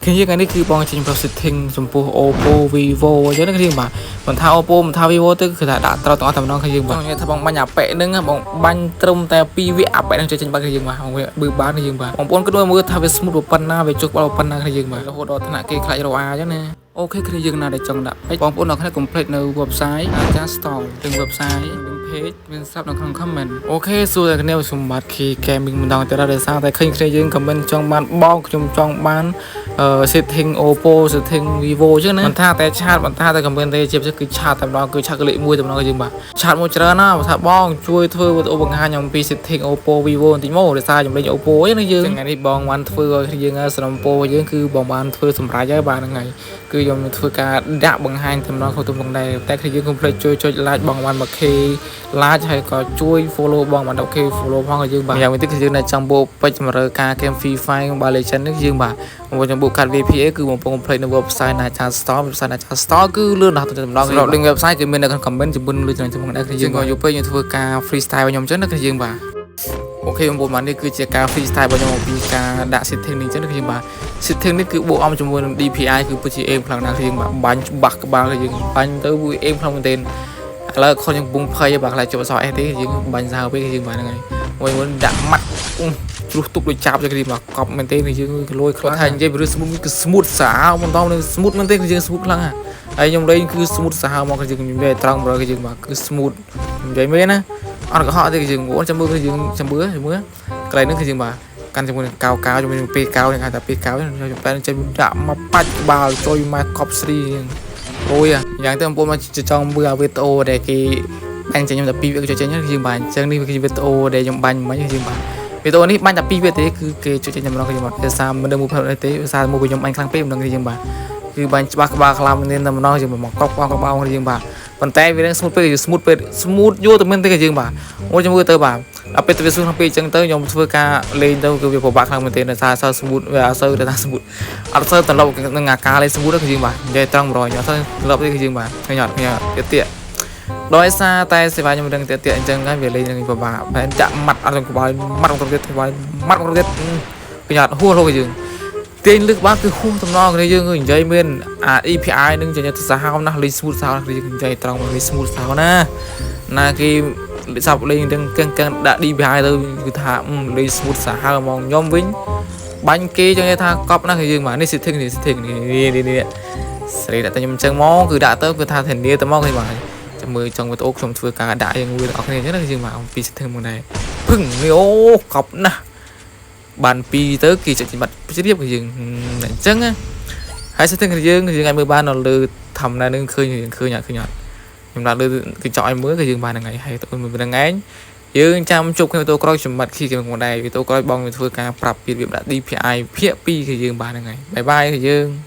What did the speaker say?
គ្នាយើងថ្ងៃនេះគឺបងចេញប្រាប់ setting ចំពោះ Oppo Vivo អញ្ចឹងណាគ្នាបាទមិនថា Oppo មិនថា Vivo ទេគឺថាដាក់ត្រូវទាំងអស់តែម្ដងគ្នាយើងបាទនិយាយថាបងបាញ់អាប៉ែហ្នឹងបងបាញ់ត្រឹមតែ2វគ្គអាប៉ែហ្នឹងចេញបាត់គ្នាយើងបាទបងបឺបានគ្នាយើងបាទបងប្អូនគិតមើលថាវា smooth ប៉ុណ្ណាវាជុកបាល់ប៉ុណ្ណាគ្នាយើងបាទរហូតដល់ថ្នាក់គេខ្លាចរអាអញ្ចឹងណាOK គ្នាយើងណាដែលចង់ដាក់ពេជ្របងប្អូនអ្នកគ្នាកុំភ្លេចនៅ website អាចារ្យ store ទាំង website និង page មានស្រាប់នៅក្នុង comment OK សួរតែគ្នាសម្បត្តិ Key Gaming ម្ដងទៀតដោយសារតែឃើញគ្នាយើង comment ចង់បានបងខ្ញុំចង់បានអឺ setting Oppo setting Vivo អញ្ចឹងណាមិនថាតែ chat មិនថាតែ comment ទេជាពិសេសគឺ chat តែម្ដងគឺ chat គឺលេខ1តែម្ដងយើងបាទ chat មួយច្រើនណាស់បើថាបងជួយធ្វើវីដេអូបង្ហាញអំពី setting Oppo Vivo បន្តិចមកដោយសារខ្ញុំលេង Oppo អញ្ចឹងណាយើងថ្ងៃនេះបងបានធ្វើឲ្យយើងសំណពោយើងគឺបងបានធ្វើសម្រាប់ហើយបាទហ្នឹងហើយគឺខ្ញុំធ្វើការដាក់បង្ហាញតែម្ដងក្នុងទំងដែរតែគឺយើងកុំភ្លេចជួយចុច like បងបាន 1K like ហើយក៏ជួយ follow បងបាន 10K follow ផងឲ្យយើងបាទយ៉ាងវិញទៀតគឺយើងនៅចង់បូកពេជ្រតម្រូវការ game Free Fire Mobile Legends នេះយើងបាទបងប្អូនចង់បូកកាត់ VPA គឺបងប្អូនកុំភ្លេចនៅ website Nacha Store website Nacha Store គឺលឿនណាស់ទៅម្ដងសម្រាប់ link website គឺមាននៅក្នុង comment ជាមួយនឹងលើចំណុចចំដែរគឺយើងក៏យកពេកយើងធ្វើការ freestyle របស់ខ្ញុំអញ្ចឹងណាគឺយើងបាទ OK បងប្អូនបាទនេះគឺជាការ freestyle របស់ខ្ញុំអំពីការដាក់ setting នេះអញ្ចឹងណាគឺយើងបាទ setting នេះគឺបូកអំជាមួយនឹង DPI គឺពិតជាអេមខ្លាំងណាស់គឺយើងបាទបាញ់ច្បាស់ក្បាលគឺយើងបាញ់ទៅវាអេមខ្លាំងមែនទែនឥឡូវខុនយើងពងភ័យបាទខ្លាចជប់អសអេទេយើងបាញ់សាហាវពេកគឺយើងបាទហ្នឹងហើយមួយមុនដាក់ម៉ាត់ជ្រុះទប់ដូចចាប់ចឹងគឺមកកប់មែនទេគឺយើងលួយខ្លាំងថានិយាយពីរឿង smooth គឺ smooth សាហាវមិនដល់នឹង smooth មែនទេគឺយើង smooth ខ្លាំងហើយខ្ញុំលេងគឺ smooth សាហាវមកគឺយើងនិយាយត្រង់បើគឺយើងបាទគឺ smooth និយាយមែនណាអត់កុហកទេគឺយើងបងចាំមើលគឺយើងចាំមើលចាំមើលកន្លែងហ្នឹងគឺយើងបាទកាន់ជាមួយនឹងកៅកៅជាមួយនឹងពេលកៅគេហៅថាពេលកៅខ្ញុំតែចេញដាក់មកបាច់ក្បាលចុយមកកប់ស្រីអូយយ៉ាងទៅបងប្អូនមកចង់មើលវីដេអូដែលគេបាញ់ចេញខ្ញុំតែពីរវាចុចចេញយើងបាទអញ្ចឹងនេះគឺវីដេអូដែលខ្ញុំបាញ់មិញយើងបាទវីដេអូនេះបាញ់តែពីរវាទេគឺគេចុចចេញតែម្ដងគឺខ្ញុំអត់ភាសាមិនដឹងមួយផ្នែកទេភាសាមួយខ្ញុំបាញ់ខ្លាំងពេកមិនដឹងគឺយើងបាទគឺបាញ់ច្បាស់ក្បាលខ្លាំងមែនតែម្ដងយើងមកកប់ក្បាលយើងបាទប៉ុន្តែវានឹង smooth ពេក smooth ពេក smooth យូរទៅមែនទេយើងបាទអូចាំមើលទៅបាទដល់ពេលទៅវា smooth ខ្លាំងពេកអញ្ចឹងទៅខ្ញុំធ្វើការលេងទៅគឺវាពិបាកខ្លាំងមែនទេដោយសារអត់សូវ smooth វាអត់សូវថា smooth អត់សូវត្រឡប់នឹងអាការលេង smooth គឺយើងបាទនិយាយត្រង់100អត់សូវត្រឡប់ទេគឺយើងបាទឃើញអត់ឃើញអត់ទៀតទៀតដោយសារតែសេវាខ្ញុំដឹងទៀតទៀតអញ្ចឹងហើយវាលេងនឹងពិបាកតែចាក់ម៉ាត់អត់ក្បាលម៉ាត់មកទៀតក្បាលម៉ាត់មកទៀតឃើញអត់ហួសលោកយើងទាញលើកបានគឺហួសតំណងគ្នាយើងនិយាយមានអា API នឹងចេញទៅសាហាវណាស់លេង smooth សាហាវណាស់យើងនិយាយត្រង់មកលេង smooth សាហាវណាណាគេសាប់លេងទាំងកឹងកឹងដាក់ DPI ទៅគឺថាលេង smooth សាហាវហ្មងខ្ញុំវិញបាញ់គេចង់និយាយថាកប់ណាស់គឺយើងបាទនេះ setting នេះ setting នេះនេះនេះស្រីដាក់តែខ្ញុំអញ្ចឹងមកគឺដាក់ទៅគឺថាធានាទៅមកគេបាទចាំមើលចង់វីដេអូខ្ញុំធ្វើការដាក់យើងមួយទាំងអស់គ្នាអញ្ចឹងណាយើងបាទអំពី setting មកដែរពឹងនេះអូកប់ណាស់បានពីរទៅគេចុចបាត់ជ្រាបគឺយើងអញ្ចឹងណាហើយ setting គឺយើងយើងអាចមើលបាននៅលើធម្មតានឹងឃើញឃើញអត់ឃើញអត់ខ្ញុំដាក់លើគឺចောက်ឲ្យមើលគឺយើងបានហ្នឹងហើយហើយទៅមើលហ្នឹងឯងយើងចាំជួបគ្នាវីដេអូក្រោយសម្បត្តិខីគេមកដែរវីដេអូក្រោយបងនឹងធ្វើការប្រាប់ពីរបៀបដាក់ DPI ភាគ2គឺយើងបានហ្នឹងហើយ bye bye គឺយើង។